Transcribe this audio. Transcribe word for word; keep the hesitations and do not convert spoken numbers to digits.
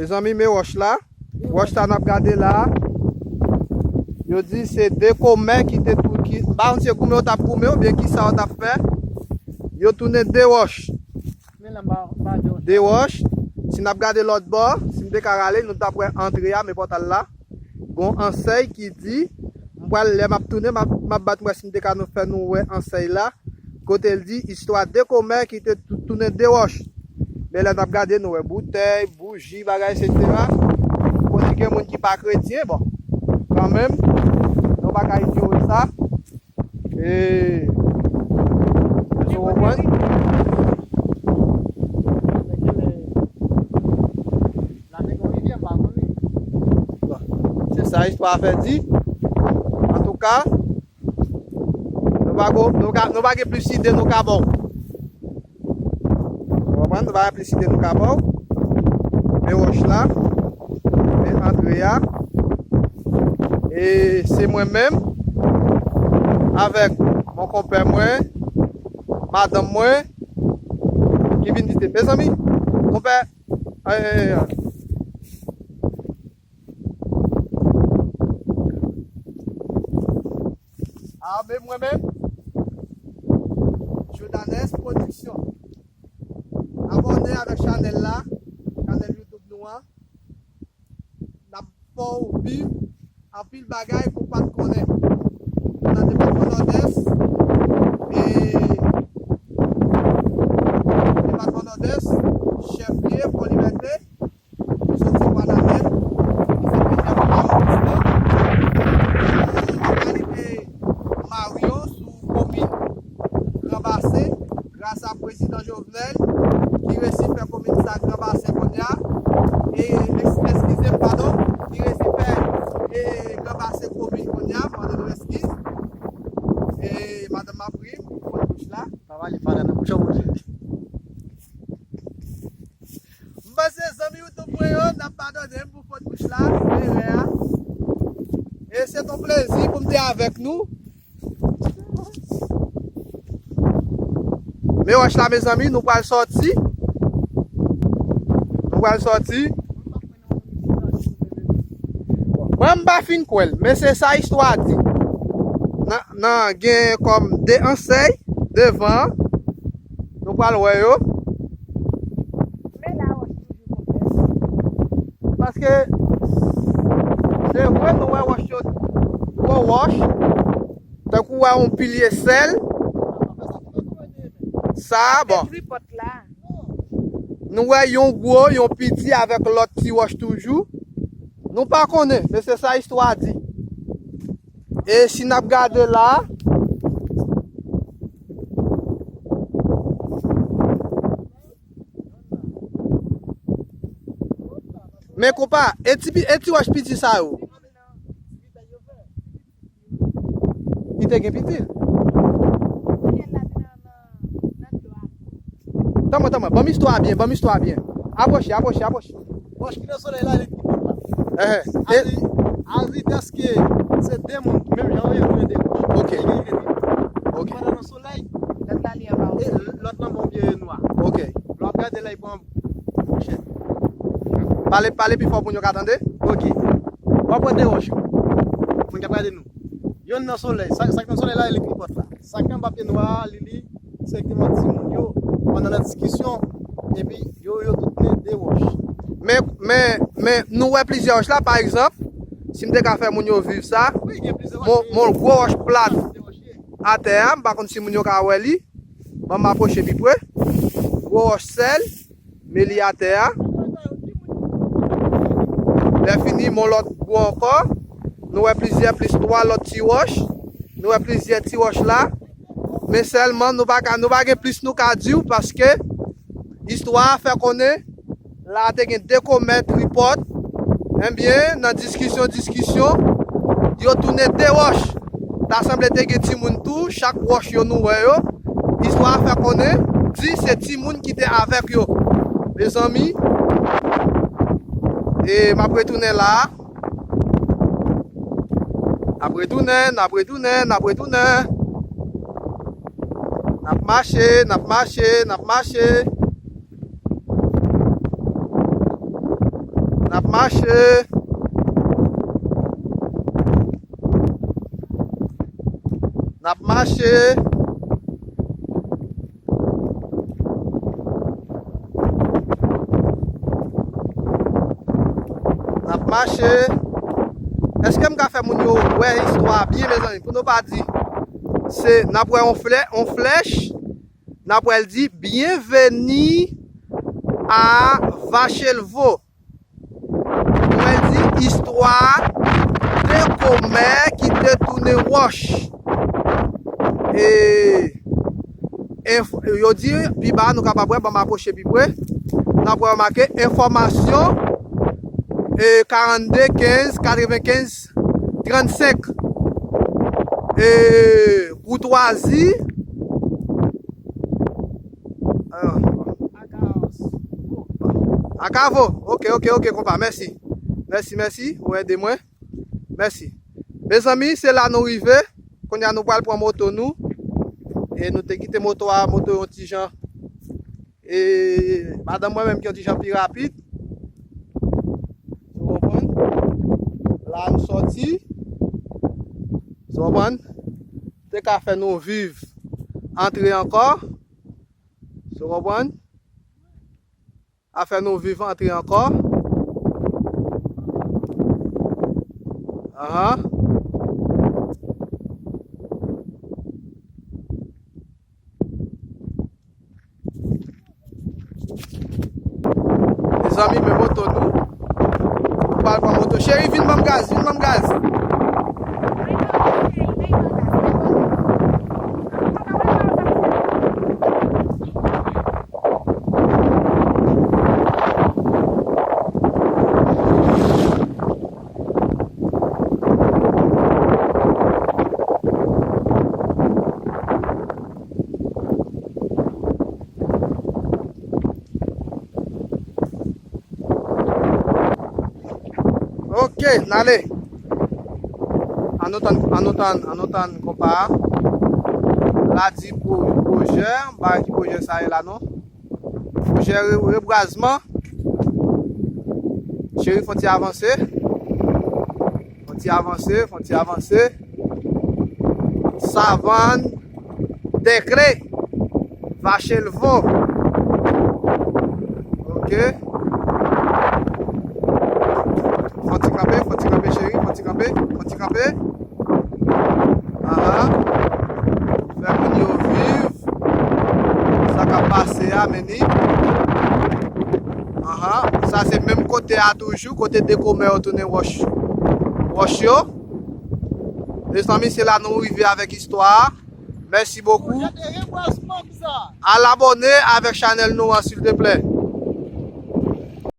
Mezanmi, men wòch la. Wòch sa n ap gade la. Yo di se de kòmè ki te tou, ki, m pa konn si se goumen yo t ap goumen oubyen kisa yo t ap fè. Yo tounen de wòch. De wòch. Si n ap gade lòt bò, si n te ka rale, nou t ap wè antre a, men pòtal la. Gon ansèy ki di, m pral, lè m ap tounen, m ap, m ap bat m wè si m te ka nou fè nou wè ansèy la. Kote l di, istwa de kòmè ki te tou-, tounen de wòch. Men lè n ap gade, nou wè boutèy, bouji, bagay, etsetera. Kote gen moun ki pa kretyen, bon, kanmenm, nou pa ka inyore sa. E, èske w konprann? Bon, se sa istwa a fè di. Antouka, nou pa go, nou ka, nou pa gen plis ide nou ka ba w. Ou konprann? Nou pa gen plis ide nou ka ba w. Men wòch la. Men antre a. E se mwen menm avèk mon konpè mwen, madanm mwen, ki vin vizite. Mezanmi, konpè, eh, a, men mwen menm, Jodanes Production. Abòne avèk chanèl la, chanèl YouTube nou an. N ap fè w viv anpil bagay ke w pa t konnen. Nan depatman Nòdès, e depatman Nòdès, chèf li ye Fò Libète, ki soti Wanament, ki se plizyè fwa nan arondisman. E lokalite Maryon sou komin Granbasè, gras a prezidan Jovenel, ki resi fè komin sa Granbasè kounye a, e, eks-, eskize m, padon, ki resi fè, e, Granbasè komin kounye a, mande nou eskiz. E, madanm m ap ri, m pot bouch la. Pa pale, pale nan bouch an, monchè. M panse zanmi YouTube mwen yo, n ap padone m pou fot bouch la, pou erè a. E se t on plezi pou m te avèk nou. Men wòch la, mezanmi, nou pral sòti. Nou pral sòti. Mwen, m pa fin kwè l, men se sa istwa a di. Nan, nan gen kòm de ansèy devan an. Nou pral wè yo. Men la wòch toujou konplèks. Paske se vre nou wè wòch yo, gwo wòch, tankou wè yon pilye sèl. Sa, bon. Tripòt la. Nou wè yon gwo, yon piti avèk lòt ti wòch toujou. Nou pa konnen, men se sa istwa a di. E si n ap gade la, men konpa, e ti, pi- e ti wòch piti sa yo? Li te gen piti. Tanmen, tanmen, ban m istwa a byen, ban m istwa a byen. Apwoche, apwoche, apwoche. Wòch ki nan solèy la, li ki pòt la. Ehe. E- Azi, azi dèske se de moun ki menm jan yo ye tounen de wòch. Ok. Li gen de piti. Ok. Pandan nan solèy, lòt la li anba. E lòt la bon pye nwa. Ok. Lè w ap gade la, li pran monchè. Pale, pale pi fò pou nou ka tande. Ok. W ap wè de wòch yo. Moun k ap gade nou. Yonn nan solèy. Sa, sa k nan solèy la, li ki pòt la. Sa k anba pye nwa a, li, li, se ki timoun yo. Pandan nan diskisyon, epi yo, yo tout tounen de wòch. Men, men, men, nou wè plizyè wòch la, pa egzanp, si m te ka fè moun yo viv sa, wi, gen plizyè wòch, mon, mon gwo wòch plat atè a, m pa konn si moun yo ka wè li. Ban m apwoche pi pre. Gwo wòch sèl, men li atè a. Lè fini, mon lòt gwo ankò. Nou wè plizyè, plis twa lòt ti wòch. Nou wè plizyè ti wòch la. Men sèlman, nou pa ka, nou pa gen plis nou ka di w, paske istwa a fè konnen la te gen de kòmè tripòt. Ebyen, nan diskisyon, diskisyon, yo tounen de wòch. Ta sanble te gen timoun tou, chak wòch yo nou wè yo. Istwa a fè konnen, di se timoun ki te avèk yo. Mezanmi, e m ap retounen la. N ap retounen, n ap retounen, n ap retounen. N ap mache, n ap mache, n ap mache. N ap mache. N ap mache. N ap mache. Èske m ka fè moun yo wè istwa a byen, mezanmi? Pou nou pa di, se, n ap wè yon flè, yon flèch, n ap wè l di, Bienvenue à Vachelvo. Pou wè l di, Istwa de komè ki te tounen wòch. E, enf-, yo di, pi ba, nou kapab wè, ban m apwoche pi pre. N ap wè make enfòmasyon, e, karannde kenz katrevenkenz trannsenk. E, koutwazi. Akavo. Ok, ok, ok, konpa. Mèsi. Mèsi, mèsi. Ou ede mwen. Mèsi. Mezanmi, se la nou rive. Kounye a nou pral pran moto nou. E nou te kite moto a, moto yon ti jan. E madanm mwen menm ki yon ti jan pi rapid. Ou konprann? La nou sòti. Ou konprann? Te ka fè nou viv antre ankò. Ou konprann? A fè nou viv antre ankò. Ahan. Mezanmi, men moto nou. Nou pral pran moto. Cheri, vin ban m gaz, vin ban m gaz. Ok, n ale. Ann nou tann, ann nou tann, ann nou tann konpa a. La di pou pwojè, m pa wè ki pwojè sa ye la non. Pwojè re-, rebwazman. Cheri, fò ti avanse. Fò ti avanse, fò ti avanse. Savann, Dèkle, Vachelvo. Ok. Fò ti kanpe, fò ti kanpe, cheri, fò ti kanpe, fò ti kanpe. Ahan. Fè moun yo viv sa k ap pase a, men ni. Ahan. Sa se menm kote a toujou, kote de komè yo tounen wòch, wòch yo. Mezanmi, se la nou rive avèk istwa a. Mèsi bokou. Al abòne avèk chanèl nou an, silteplè.